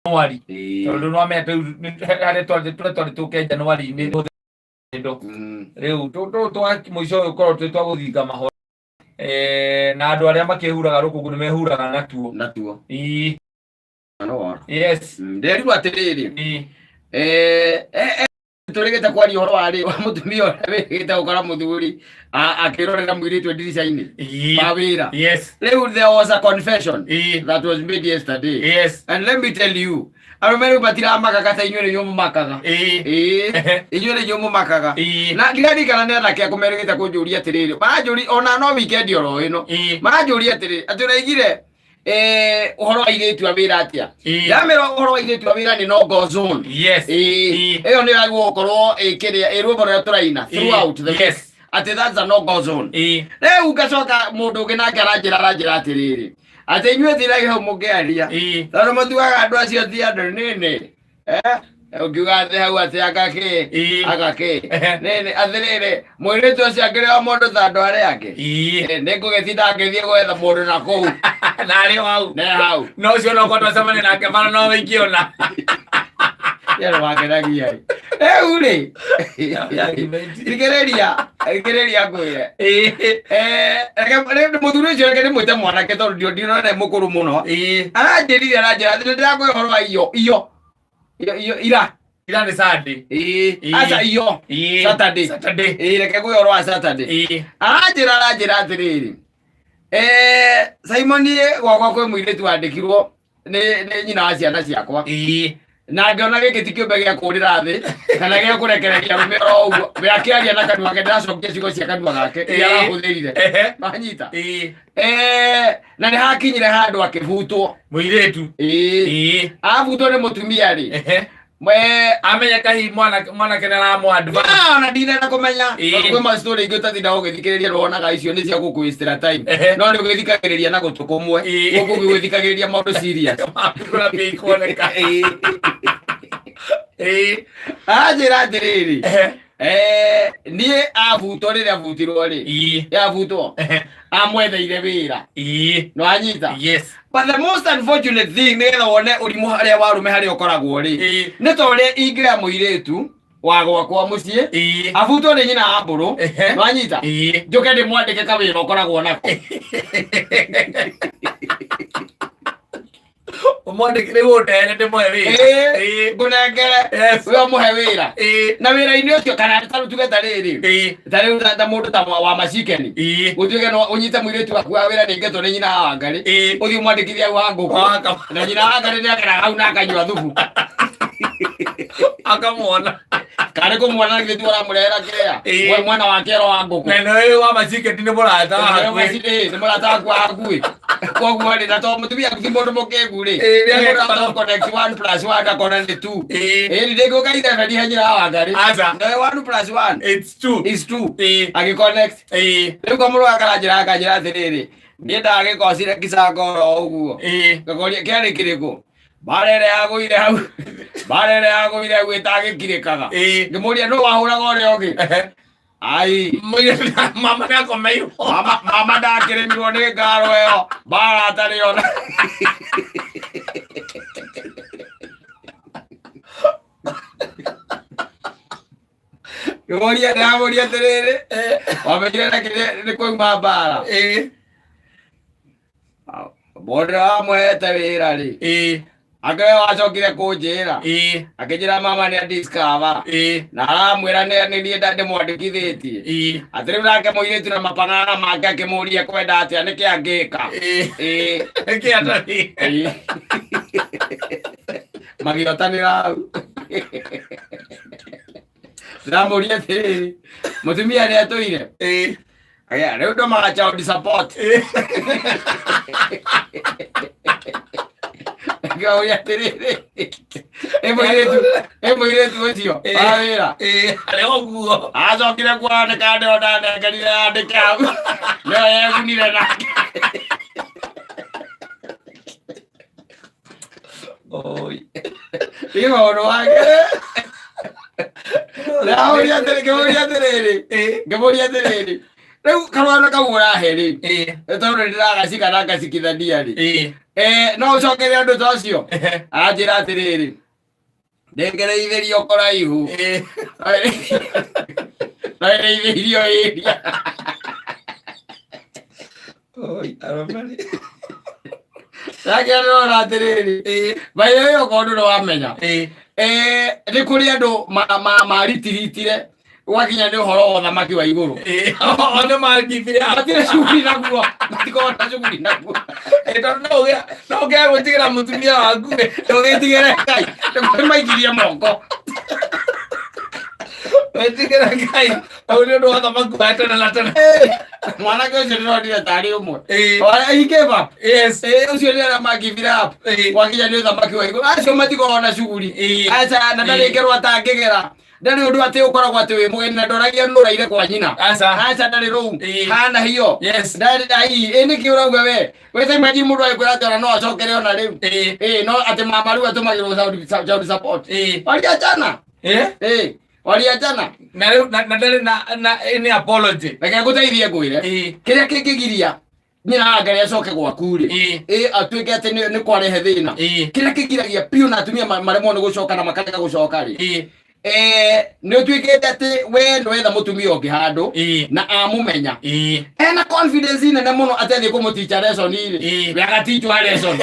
Januari. Ĩĩ. Tondũ nĩwamenya rĩu harĩa twarĩ tũrĩa twarĩ tũke Januari-inĩ ndo. Rĩu twa mũico ũyũ ũkorwo twĩ twa gũthinga mahoro. Na andũ arĩa makĩhuraga rũkũngũ nĩ mehuraga natuo. Natuo. Ĩĩ. No. Yes. Nderirwo atĩrĩrĩ. Ĩĩ. Tũrĩgĩte kwaria ũhoro wa rĩ wa mũtumia ũrĩa wĩrĩgĩte gũkora mũthuri akĩrorera mũirĩtu ndirica-inĩ Ĩĩ. wa wĩra. Yes. Rĩu there was a confession Ĩĩ. that was made yesterday. Yes. And let me tell you, arũme rĩu matiramakaga ta inyuĩ nĩ inyuĩ mũmakaga. Ĩĩ. Ĩĩ, inyuĩ nĩ inyuĩ mũmakaga. Ĩĩ. Na ndiririkana nĩ anake akũ merĩgĩte kũnjũria atĩrĩrĩ, maranjũria ona no weekend oro ĩno. Ĩĩ. Maranjũria atĩrĩ, atĩ ũraigire ũhoro wa airĩtu a wĩra atĩa? Ĩĩ. Ndamera ũhoro wa airĩtu a wĩra nĩ no go zone. Yes. Ĩĩ, Ĩĩ. ĩyo nĩ yagĩrĩirwo gũkorwo ĩkĩrĩa ĩ rwĩmbo rũrĩa tũraina Ĩĩ. throughout the week. Yes. Atĩ that's a no go zone. Ĩĩ. Rĩu ngacoka mũndũ ũngĩ nake aranjĩra atĩrĩrĩ, atĩ inyuĩ thirai hau mũkĩaria. Ĩĩ. Tondũ mũtuaga andũ acio ti andũ nĩnĩ. Ũngiuga atĩ hau atĩ agakĩ Ĩĩ. agakĩ Ehe. nĩnĩ atĩrĩrĩ mũirĩtu ũcio akĩrĩ o mũndũ ta andũ arĩa angĩ. Ĩĩ. Nĩ ngũgĩtinda ngĩthiĩ gwetha mũndũ na kũu Na arĩ o hau. ne hau. No ũcio no korwo twacemania nake bara no ingĩona. Yero wakenagia ĩ. Rĩu rĩ, thikĩrĩria thikĩrĩria ngwĩre. Ĩĩ. Reke mũthuri ũcio reke ndĩmwĩte mwanake tondũ ndinona nĩ mũkũrũ mũno. Ĩĩ. Aranjĩrire aranjĩra atĩ nĩndĩrakũhe ũhoro wa iyo iyo iyo iyo ira. Ira nĩ Sunday. Ĩĩ. Ĩĩ. Aca iyo. Ĩĩ. Saturday. Saturday. Ĩĩ reke ngwĩre ũhoro wa Saturday. Ĩĩ. Aranjĩra atĩrĩrĩ. Simon gwakwa kwĩ mũirĩtu wandĩkirwo nĩ nyina wa ciana ciakwa. Ĩĩ. Na ngĩona gĩkĩ ti kĩũmbe gĩa kũũrĩra thĩ kana gĩa kũrekereria arũme oro ũguo. We akĩaria na kanua gake ndĩracokia ciugo cia kanua gake iria Ĩĩ. arahũthĩrire. Ehe. Wanyita? Ĩĩ. Na nĩ hakinyire handũ akĩbutwo. Mũirĩtu. Ĩĩ. Ĩĩ. Abutwo nĩ mũtumia rĩ. Ehe. Mwe Amenya kahi mwanake nĩ aramũ advance. Ah, ona ndinenda kũmenya. Ĩĩ. Tondũ kwĩ ma story ingĩ ũtatinda ũgĩthikĩrĩria ndwonaga icio nĩ cia gũkũwastĩra time. Ehe. No nĩ ũgĩthikagĩrĩria na gũtũ kũmwe. Ĩĩ. Gũkũ ũngĩ ũgĩthikagĩrĩria maũndũ serious. Kũra mbia ikuoneka. Ĩĩ. Ĩĩ. Anjĩra atĩrĩrĩ. Ehe. Niĩ abutwo rĩrĩa abutirwo rĩ. Ĩĩ. Abutwo. Ehe. Amwetheire wĩra. Ĩĩ. Nĩwanyita? Yes. But the most unfortunate thing nĩgetha wone ũrimũ harĩa warume harĩa ũkoragwo rĩ. Ĩĩ. Nĩ ta ũrĩa ingĩoya mũirĩtu wa gwakwa mũciĩ Ĩĩ. abutwo nĩ nyina wa mbũrũ. Ehe. Nĩwanyita? Ĩĩ. Njũke ndĩmwandĩke kawĩra ũkoragwo nako. Ũmwandĩke rĩu ũndehere ndĩmũhe wĩra. Ĩĩ. Ĩĩ. Ngũnengere. Yes. We ũmũhe wĩra. Ĩĩ. Na wĩra-inĩ ũcio kana ta rĩu tuge ta rĩrĩ. Ĩĩ. Ta rĩu ta mũndũ ta wa macikeni. Ĩĩ. Gũtuĩke no ũnyite mũirĩtu waku wa wĩra nĩngetwo nĩ nyina wa Wangarĩ. Ĩĩ. Ũthiĩ ũmwandĩkithie hau wa ngũkũ. Na nyina wa Wangarĩ nĩakeraga hau na akanyua thubu. Akamwona. Karĩ kũmuona githĩ ti ũramũrehera kĩrĩa? Ĩĩ. Mwena wa kĩero wa ngũkũ. Na nĩ ũyũ wa maciketi nĩ mũrata wa hakuhĩ. Ĩĩ, nĩ mũrata waku wa hakuhĩ. Koguo rĩ, na to mũtumia waku ti mũndũ mũkĩgu rĩ. Ĩĩ, nĩ Nĩ mũndũ ageka ahota connect one plus one akona nĩ two. Ĩĩ. Ĩĩ, nĩ ndĩngĩũka ithe he nyina wa Wangarĩ. Aca. No, one plus one It's two. is two. Ĩĩ. Agĩconnect. Ĩĩ. Rĩu kamũrũ gaka karanjĩra akanjĩra atĩrĩrĩ, niĩ ndagĩkocire kicanga oro ũguo. Ĩĩ. Ngakoria kĩarĩ kĩrĩkũ? Mbara ĩrĩa yagũire hau. Mbara ĩrĩa yagũire hau ĩtagĩkirĩkaga. Ĩĩ. Ngĩmũria nũ wahũraga ũrĩa ũngĩ? Ehe. Ai. Mũirĩtu mama nĩ akomeirwo. Mama ndakĩrĩmirwo nĩ ngaro ĩyo. Mbara atarĩ ona. Ngĩmũria ndĩramũria atĩrĩrĩ, wamenyire na kĩrĩa nĩ kwauma mbara. Ĩĩ. Mũndũ ũrĩa wamũhete wĩra rĩ, Ĩĩ. akĩwe wacokire kũnjĩra. Ĩĩ. Akĩnjĩra mama nĩ discover. Ĩĩ. Na aramwĩra nĩ niĩ ndĩmwandĩkithĩtie. Ĩĩ. Atĩ rĩu nake mũirĩtu na mapang'ang'a make akĩmũria kwenda atĩa nĩkĩ angĩka. Ĩĩ. Ĩĩ. Nĩkĩ atarĩ? Ĩĩ. Magĩotanĩra hau. Ndĩramũria atĩrĩrĩ, mũtumia nĩ atũire. Ĩĩ. Aya, rĩu ndũmaga child support. Ngĩmũria atĩrĩrĩ, ĩ mũirĩtu, ĩ mũirĩtu ũcio wa wĩra. Ĩĩ, arĩ ũguo. Acokire kuoneka nĩo ndanengerire yandĩke hau. Nĩyo yegunire nake. Oi. Nĩ maũndũ wake. Ndĩramũria atĩrĩ, ngĩmũria atĩrĩrĩ, ngĩmũria atĩrĩrĩ, rĩu karwana kau ũrahe rĩ, Ĩĩ. tondũ nĩ ndĩragacika na ngacikithania rĩ, Ĩĩ. No ũcokere ũndũ ta ũcio. Aranjĩra atĩrĩrĩ, ndengereithĩrio kũraihu. Ndengereithĩrio ĩria. Oi, arũme. Nake ndĩrona atĩrĩrĩ, by the way, okorwo ndũrĩ wamenya, nĩ kũrĩ andũ maritiritire gwakinya nĩ ũhoro wa ũthamaki wa igũrũ. O nĩ mangibire. Matirĩ cuguri naguo, matikoragwo na cuguri naguo. Tondũ no ũgĩe gwĩtigĩra mũtumia waku. Ndũgĩtigĩre Ngai, nĩ kũrĩ maikirie moko. Wĩtigĩre Ngai, hau nĩ ũndũ wa ũthamaki wa tene na tene. Mwanake ũcio ndĩronire tarĩ ũmwe. He gave up. Ũcio nĩ arĩa mangibire up. Gwakinya nĩ ũthamaki wa igũrũ, acio matikoragwo na cuguri. Aca, na ndarĩ ngero atangĩgera, ndarĩ ũndũ atĩ ũkoragwo atĩ wĩ mũgeni na ndoragia nũ ũraire kwa nyina. Aca. Aca, ndarĩ rũu. Hana hiyo. Ndarĩ ai ĩ nĩkĩ ũrauga we we ta imagine mũndũ agĩkwĩra atĩ ona no acokere ona rĩu. Ĩ no atĩ mama rĩu atũmagĩrwo child support. Waliachana. Ĩ waliachana. Na rĩu na ndarĩ na any apology. Reke ngũteithie ngwĩre. Kĩrĩa kĩngĩgiria nyina wa Ngai acoke gwaku rĩ, ĩ atuĩke atĩ nĩ kwarehe thĩna, kĩrĩa kĩgiragia biũ na atumia maremwo nĩ gũcoka na makarega gũcoka rĩ, nĩ ũtuĩkĩte atĩ we nĩ wetha mũtumia ũngĩ handũ na amũmenya ena confidence nene mũno atĩ athiĩ kũmũticha lesson rĩ, we agatichwa lesson.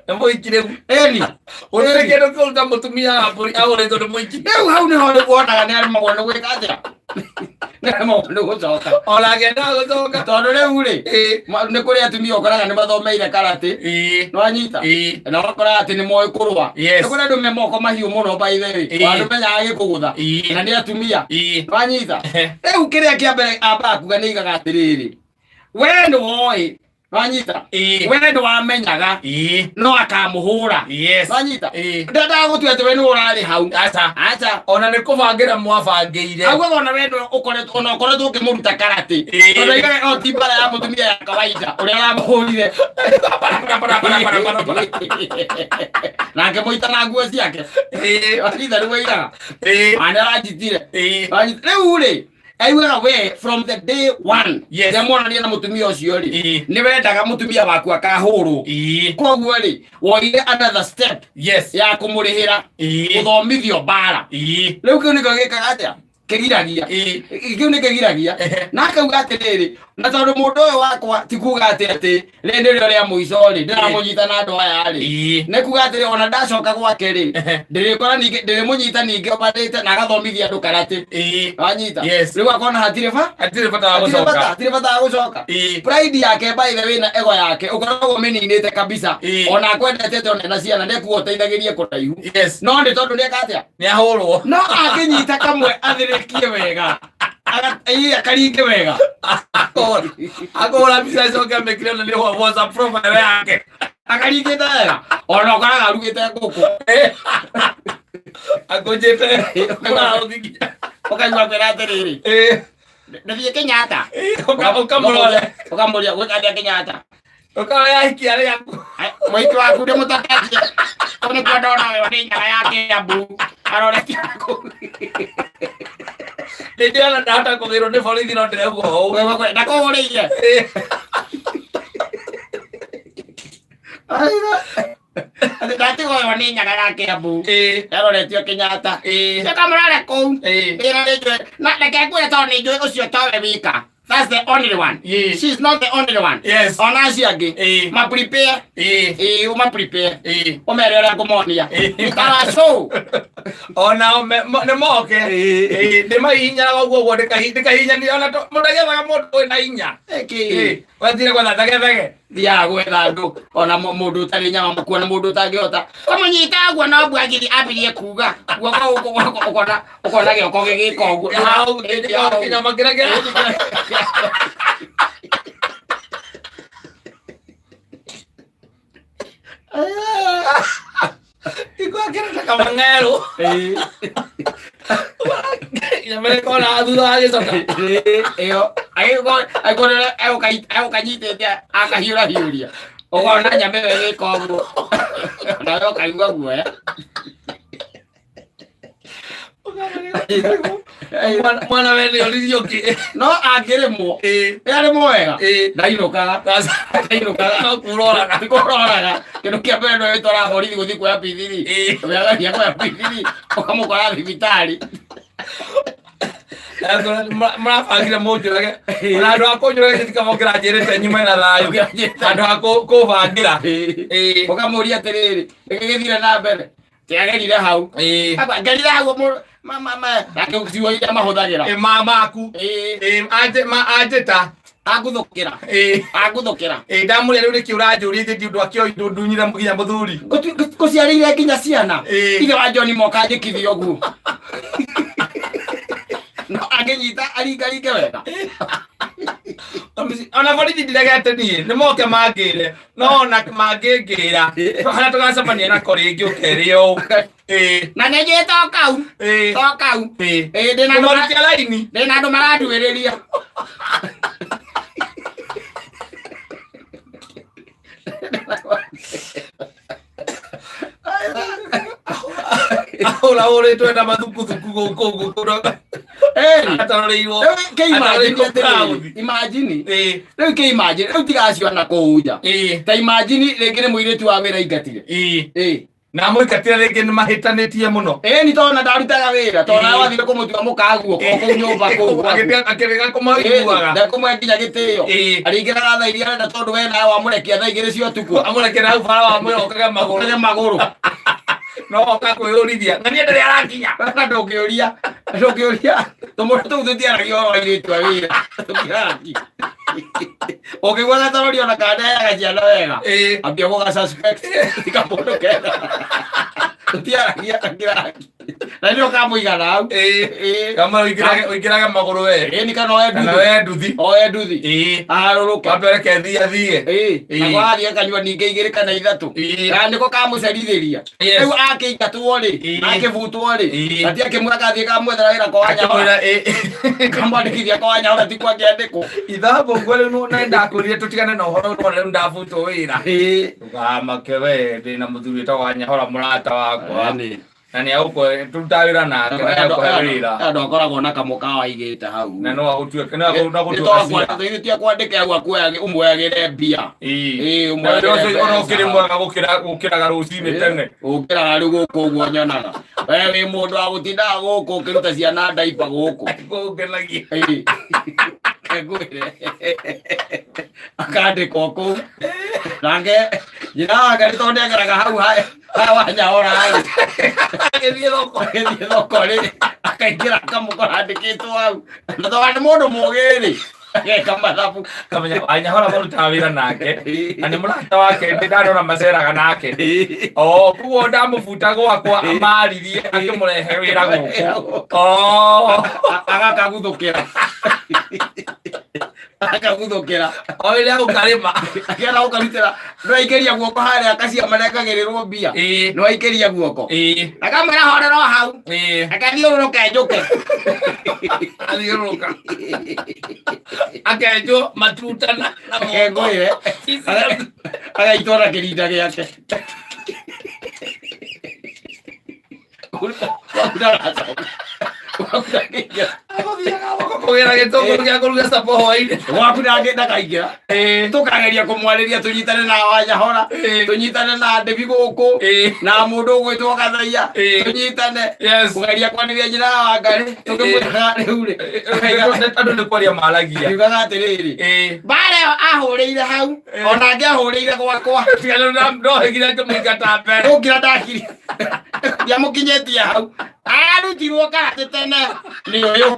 Nĩ mũhiki rĩu. Eni. Gũtirĩ kĩndũ kĩũru ta mũtumia wa mbũri agũrĩtwo nĩ mũhiki. Rĩu hau nĩho rĩu wonaga nĩ aremagwo nĩ gwĩka atĩa, nĩ aremagwo nĩ gũcoka. Ona angĩendaga gũcoka. Tondũ rĩu rĩ, nĩ kũrĩ atumia ũkoraga nĩ mathomeire karate. Nĩwanyita? Na ũgakoraga atĩ nĩ moĩ kũrũa. Nĩ kũrĩ andũ me moko mahiũ mũno, by the way. Andũ menyaga gĩkũgũtha. Na nĩ atumia. Nĩwanyita? Rĩu kĩrĩa kĩa mbere ambaga kuga nĩ igaga atĩrĩrĩ, we nĩ woĩ, wanyita? We nĩ wamenyaga no akamũhũra. Wanyita? Ndendaga gũtua atĩ we nĩ ũrarĩ hau. Aca. Aca. Ona nĩ kũbangĩra mwabangĩire. Augaga ona we nĩ ũkoretwo, ona ũkoretwo ũkĩmũruta karate. Tondũ aigaga ĩyo ti mbara ya mũtumia ya kawaida ũrĩa aramũhũrire. Bara, bara, bara, bara, bara, bara. Nake mũita na nguo ciake. Wanyita? Rĩu aigaga ana aranjitire. Wanyita? Rĩu rĩ, aiguaga we from the day one rĩrĩa mwanania na mũtumia ũcio rĩ, nĩ wendaga mũtumia waku akahũrwo. Koguo rĩ, woire another step ya kũmũrĩhĩra gũthomithio mbara. Rĩu kĩu nĩkĩo gĩkaga atĩa, kĩgiragia. Kĩu nĩ kĩgiragia. Na akauga atĩrĩrĩ, na tondũ mũndũ ũyũ wakwa ti kuga atĩ rĩrĩ nĩrĩo rĩa mũico rĩ ndĩramũnyita na andũ aya rĩ, nĩ kuga atĩrĩ, ona ndacoka gwake rĩ, ndĩrĩkora ningĩ ndĩrĩmũnyita ningĩ omanĩte na agathomithia andũ karate. Wanyita? Yes. Rĩu akona hatirĩ ba Hatirĩ bata wa hatirĩ gũcoka. bata, hatirĩ bata wa gũcoka. Pride yake, by the way, na ego yake ũkoragwo ũmĩninĩte kabisa. Ona akwendete atĩ ona ena ciana nĩ kuga ũteithagĩrie kũraihu. No nĩ tondũ nĩ eka atĩa? Nĩ ahũrwo. No angĩnyita kamwe athĩrĩkie wega, akaringe wega. Akũhũra mbica acoke amĩkĩre ona nĩ WhatsApp profile yake. Akaringĩte wega, ona ũkoraga arugĩte ngũkũ. Akũnjĩte kũraũthikia. Ũkaigua kwĩra atĩrĩrĩ, ndĩthiĩ Kenyatta. Ũkamũrore. Ũkamũria gwĩka atĩa Kenyatta. Ũkarora ahiki arĩa aku. Mũhiki waku ndĩmũtoketie kũu nĩkuo ndona ũyũ nĩ nyaga ya Kĩambu aroretie kũu. Nĩ ndĩrona ndahota kũgĩrwo nĩ borithi no ndĩraigua ũũ. Ndakũhũrĩire. Atĩ ndatigwo ũyũ nĩ nyaga ya Kĩambu aroretio Kenyatta. Kamũrore kũu. Ĩno nĩ njũĩ na reke ngwĩre tondũ nĩ njũĩ ũcio towe wika. That's the only one. She's not the only one. Ona acio angĩ ma prepare. Ĩĩ, ũma prepare. Ũmere ũrĩa ngũmonia. Ikaracu. Onao nĩ moke. Ndĩmahihinyanaga ũguo ũguo ndĩkahihinyania ona mũndũ agĩethaga mũndũ wĩna hinya. Ĩkĩ? Wethire gwetha thegethege. Thiaga gwetha andũ ona mũndũ ũtarĩ nyama makuo na mũndũ ũtangĩhota kũmũnyita ũguo no mbwagiri ambirie kuga guoko gũkũ guoko ũkona ũkona gĩoko gĩgĩka ũguo. Hau kĩnyama kĩrĩa kĩra Ikwakĩrĩte kamang'erũ. Nyama ĩkona thutha wa gĩcoka. Ĩyo agĩkorwo egũkanyitĩte akahiũrahiũria ũkona nyama ĩyo ĩgĩka ũguo nawe ũkaigua guoya. Mwana we nĩ oririo kĩ? No angĩrĩmwo, Ĩĩ. arĩmwo wega, Ĩĩ. ndainũkaga. Ndainũkaga. No kũroraga. Ti kũroraga. Kĩndũ kĩa mbere no wĩtwara borithi gũthiĩ kuoya P3. Ĩĩ. Ũgĩageria kuoya P3 ũkamũkora thibitarĩ. Mũrabangire mũnjũrage ona andũ a kũnjũrage gĩtikamokĩra njĩrĩte nyume na thayũ andũ a kũbangĩra. Ĩĩ. Ũkamũria atĩrĩrĩ, nĩkĩ gĩthire na mbere? Kĩagerire hau. Ĩĩ. Aba, ngerire hau nake ciugo iria mahũthagĩra. Ĩ, ma maku. Ĩĩ. Ĩ, anjĩta. Anguthũkĩra. Ĩĩ. Anguthũkĩra. Ĩ, ndamũria rĩu nĩkĩ ũranjũria ithe ndi ũndũ akĩoĩ ndunyire nginya mũthuri. Ngũciarĩire nginya ciana. Ĩĩ. Ithe wa John moka anjĩkithie ũguo. No angĩnyita aringaringe wega. Ona borithi ndiregete niĩ nĩ moke mangĩre, no ona mangĩngĩra harĩa tũgacemania nako rĩngĩ ũkere ũũ. Ĩĩ. Na nĩ njũĩ to kau. Ĩĩ. To kau. Ĩĩ. Ĩĩ, ndĩna andũ Kũmarutia raini. Ndĩna andũ maranduĩrĩria. Ahũrahũrĩtwo na mathukuthuku gũkũ ũguo kũndũ Ĩĩ. ataroreirwo. Rĩu kĩ imagine Ataroreirwo atĩrĩrĩ, crowd. imagine. Ĩĩ. Rĩu kĩ imagine, rĩu tiga acio ana kũu nja. Ĩĩ. Ta imagine rĩngĩ nĩ mũirĩtu wa wĩra aingatire. Ĩĩ. Ĩĩ. Na mũingatire rĩngĩ nĩ mahĩtanĩtie mũno. Ĩĩ ni tondũ ndarutaga wĩra, tondũ Ĩĩ. nawe wathire kũmũtua mũkaguo kũu nyũmba kũu gwaku. Akĩrega kũmaiguaga. Ndekũmwe nginya gĩtĩo. Ĩĩ. Aringĩraga thaa iria arenda tondũ we nawe wamũrekia thaa 2 cia ũtukũ. Amũrekera hau bara wamwĩra okage magũrũ. Okage magũrũ. No oka kwĩyũrithia ng'ania ndĩrĩ arakinya. Na ndũngĩũria tũmũndũ tũu tũtiaragia ũhoro wa airĩtu a wĩra. Tũtiaragia. Ũngĩigua gatarori ona kana ndeheaga ciana wega. Ĩĩ. Ambia gũga suspect tika mũndũ kenda. Tũtiaragia kĩraki. Na nĩ ũkamũigana hau. Ĩĩ. Ĩĩ. Kama ũingĩrage magũrũ we. Ĩĩ ni kana oe Kana nduthi. we nduthi. Oe nduthi. Ĩĩ. Aharũrũke. Wambe reke thiĩ athiĩ. Ĩĩ. Ĩĩ. Na gwathiĩ akanyua ningĩ 2 kana 3. Ĩĩ. Na nĩko kamũcerithĩria. Yes. Rĩu akĩingatwo rĩ, Ĩĩ. akĩbutwo rĩ, Ĩĩ. gati akĩmwĩra gathiĩ kamwethera wĩra kwa Wanyahora. Akĩmwĩra ĩĩ. Kamwandĩkithia kwa Wanyahora ti kwangĩandĩkwo. Ithambo ũguo rĩu nĩ ndakwĩrire tũtigane na ũhoro ũyũ rĩu ndabutwo wĩra. Ĩĩ. Ndũkamake we ndĩna mũthuri wĩtagwo Wanyahora mũrata wakwa. Ĩĩ. Na nĩ agũkũhe tũrutaga wĩra nake na nĩ agũkũhe wĩra. Andũ akoragwo na kamũkawa aigĩte hau. Na no agũtue no agũtue Ithuĩ ti akwandĩke hau akuoyage ũmuoyagĩre mbia. Ĩĩ. Ĩĩ, Na ũmuoyagĩre ũcio ona mbeca. ũkĩrĩ mwega gũkĩraga rũcinĩ tene. Ũkĩraga rĩu gũkũ ũguo nyonaga. We wĩ mũndũ wa gũtindaga gũkũ ũkĩruta ciana ndaipa gũkũ. Kũngenagia. Ĩĩ. Ngwĩre. Akandĩkwo kũu. Nake nyina wake nĩ tondũ nĩageraga hau haha Wanyahora rĩ. Agĩthiĩ thoko. Agĩthiĩ thoko rĩ, akaingĩra akamũkora andĩkĩtwo hau. Na tondũ nĩ mũndũ mũũgĩ rĩ, ageka mathabu. Kamenya Wanyahora marutaga wĩra nake. Na nĩ mũrata wake ndĩ ndanona maceraga nake. Oh, koguo ndamũbuta gwakwa amaririe akĩmũrehe wĩra gũkũ. Oh. Agakaguthũkĩra. Akaguthũkĩra. O rĩrĩa gũkarĩma. Akĩenda gũkarutĩra no aikĩria guoko harĩa kaciama nekagĩrĩrwo mbia. Ĩĩ. No aikĩria guoko. Ĩĩ. Akamwĩra horera o hau. Ĩĩ. Akathiũrũrũke njũke. Athiũrũrũka. Akenjwo matuta na moko. Ngwĩre. Agaitwo na kĩrinda gĩake. Waku ndaracoka. Waku ndangĩingĩra. Agũthiaga thoko kũgĩra gĩtũngũrũ gĩa kũruga capo hwainĩ. Waku ndakaingĩra. Ĩĩ. Tũkageria kũmwarĩria tũnyitane na Wanyahora. Ĩĩ. Tũnyitane na Ndĩbi gũkũ. Ĩĩ. Na mũndũ ũgwĩtwo Gathaia. Ĩĩ. Tũnyitane. Yes. Kũgeria kwanĩria nyina wa Wangarĩ. Tũkĩmwĩraga rĩu rĩ. Andũ nĩ kwaria maragia. Akiugaga atĩrĩrĩ. Ĩĩ. Mbara ĩyo ahũrĩire hau. Ona angĩ ahũrĩire gwakwa. Tiga ndohĩgire ngĩmũingata mbere. Ũngĩra ndakiri. Ndiamũkinyĩtie hau. Arutirwo karate tene nĩ ũyũ.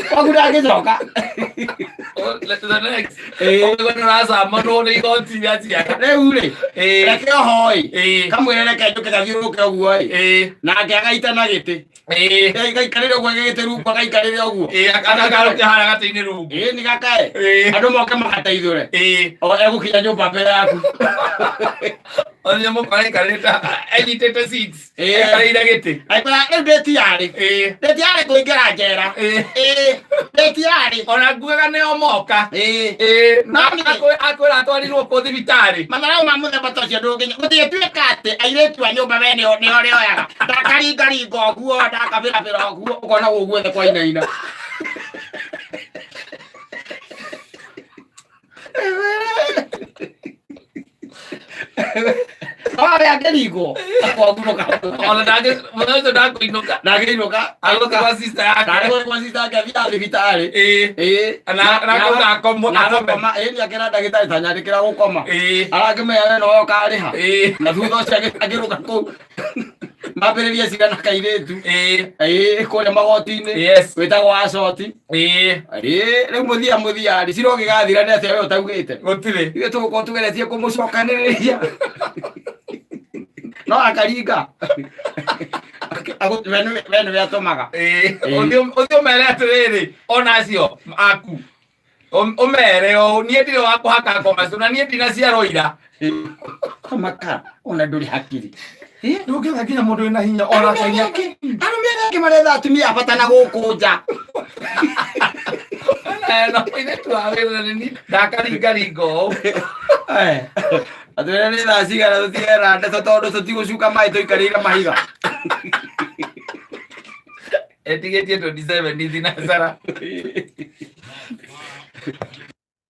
Kwagu ndangĩcoka. The next. Ĩĩ. Ũguo nĩ ũracamanwo nĩ igoti rĩa ciana. Rĩu rĩ, Ĩĩ. reke oho ĩ. Ĩĩ. Kamwĩre reke njũke gathiũrũrũke ũguo ĩ. Ĩĩ. Nake agaita na gĩtĩ. Ĩĩ. Gaikarĩre ũguo gĩtĩ rungu agaikarĩre ũguo. Ĩĩ, akarũke harĩa gatĩ-inĩ rungu. Ĩĩ nĩ gakae. Ĩĩ. Andũ moke magateithũre. Ĩĩ. O egũkinya nyũmba mbere yaku. Ũcio mũkora aikarĩte enyitĩte seats. Ĩĩ. Aikarĩire gĩtĩ. Aikwĩra rĩu ndĩ tiarĩ. Ĩĩ. Ndĩ tiarĩ kũingĩra njera. Ĩĩ. Ĩĩ. Ndĩ tiarĩ. Ona nguo Akugaga nĩo moka. Ĩĩ. Ĩĩ, No na nĩ- akwĩra atwarirwo kũ thibitarĩ. Matharau ma mũthemba ta ũcio ndũngĩnya gũtigĩtuĩka atĩ airĩtu a nyũmba we nĩo nĩo rĩoyaga ndakaringaringa ũguo ndakabĩrabĩra ũguo ũkona gũkũ guothe kwainaina. Nowe angĩringwo akwagurũka. Ona ndangĩ mũthenya ũcio ndakũinũka. Ndangĩinũka. Agũthiĩ gwa sister yake. Ndagĩthiĩ gwa sister yake athiaga thibitarĩ. Ĩĩ. Ĩĩ. Na akauga akomwo Na akome. agakoma, ĩĩ nĩ akĩra ndagĩtarĩ ta nyandĩkĩra gũkoma. Ĩĩ. Arakĩmenya we nowe ũkarĩha. Ĩĩ. Na thutha ũcio agĩrũka kũu mambĩrĩrie cira na kairĩtu. Ĩĩ. Ĩĩ kũrĩa magoti-inĩ. Yes. Wĩtagwo Acoti. Ĩĩ. Ĩĩ rĩu mũthia mũthia rĩ cira ũngĩgathira nĩ atĩa we ũtaugĩte. Gũtirĩ. Ithuĩ tũgũkorwo tũgeretie kũmũcokanĩrĩria. No akaringa. We nĩwe atũmaga. Ĩĩ. Ũthiĩ ũthiĩ ũmere atĩrĩrĩ ona acio aku. Ũmere ũũ niĩ ndirĩ wa kũhaka ngoma icio na niĩ ndinaciarwo ira. Kamaka ona ndũrĩ hakiri. Ndũngĩetha nginya mũndũ wĩna hinya ona Arũme kainya. arĩa angĩ arũme arĩa angĩ maretha atumia a bata na gũkũ nja. No mũirĩtu wa wĩra nĩ niĩ ndakaringaringa ũũ. Atwĩre nĩ thaa cigana tũtigera ndeto tondũ tũtigũcuka maĩ tũikarĩire mahiga. Etigĩtie 27 thinacara.